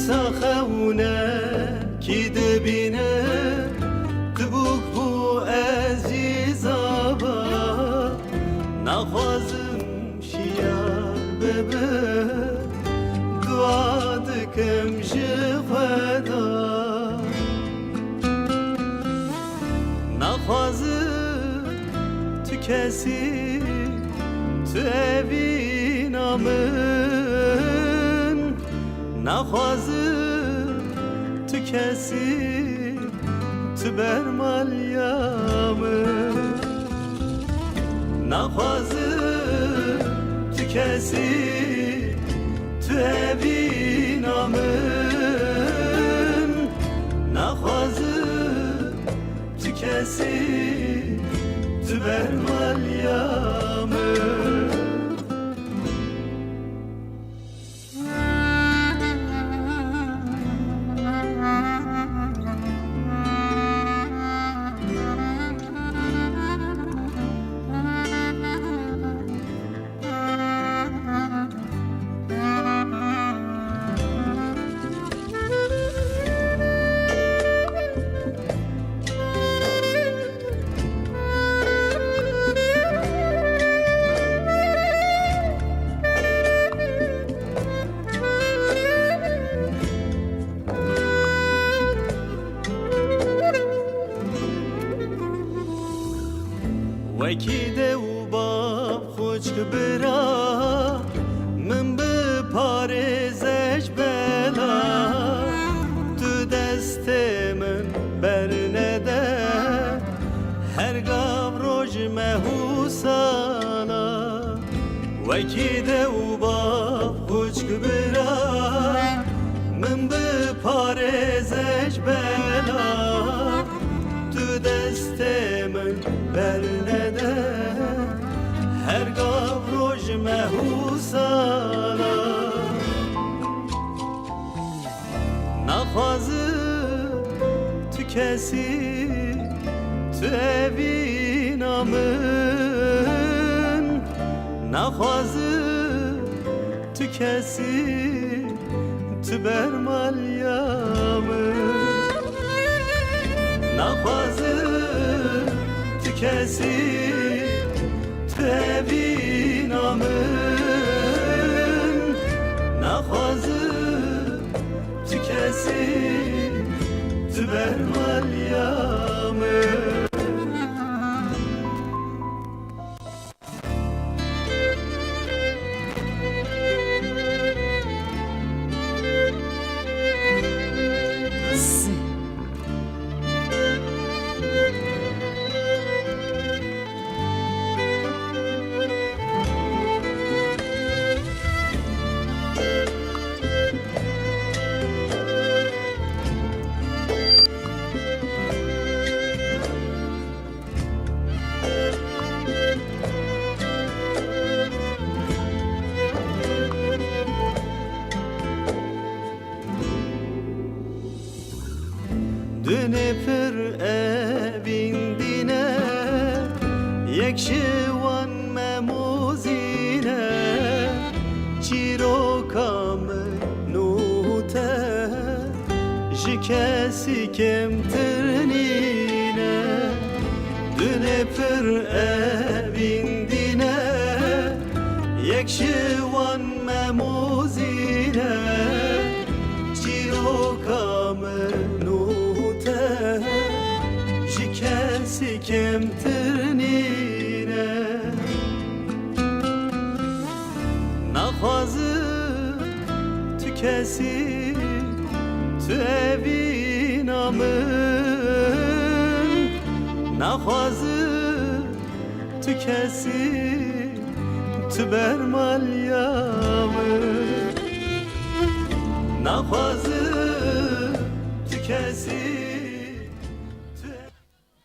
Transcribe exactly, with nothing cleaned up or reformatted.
Saxewne kî dibîne, tu bûk bû ezîza ba. Naxwazim şiyar bibe, dua dikim ji Xweda. Naxwazim tu kesî, tu evîna min. Naxwazim tu kesî, tu bermaliya min. Naxwazim tu kesî, tu evîna min. Naxwazim tu kesî, tu bermaliya min. Wekî de û bav xwişk bira, min biparêze ji bela. Tu destê min bernede, her gav roj meh û sala. Wekî de û bav xwişk bira, min biparêze ji bela. Tu destê min bernede, her gav roj meh û sala. Naxwazim tu kesî, tu evîna min. Naxwazim tu kesî, tu bermaliya min. Naxwazim tu kesî, tu evîna min. Naxwazim tu kesî, tu bermaliya min. Dunê pir evîn dîne, yek ji wan memozîne, çîroka min û te ji kesî kêmtir nîne. Dunê pir evîn dîne, yek ji wan memozîne, çîroka min û te ji kesî kêmtir nîne. Naxwazim tu kesî, tu evîna min. Naxwazim tu kesî, tu bermaliya min. Naxwazim tu kesî,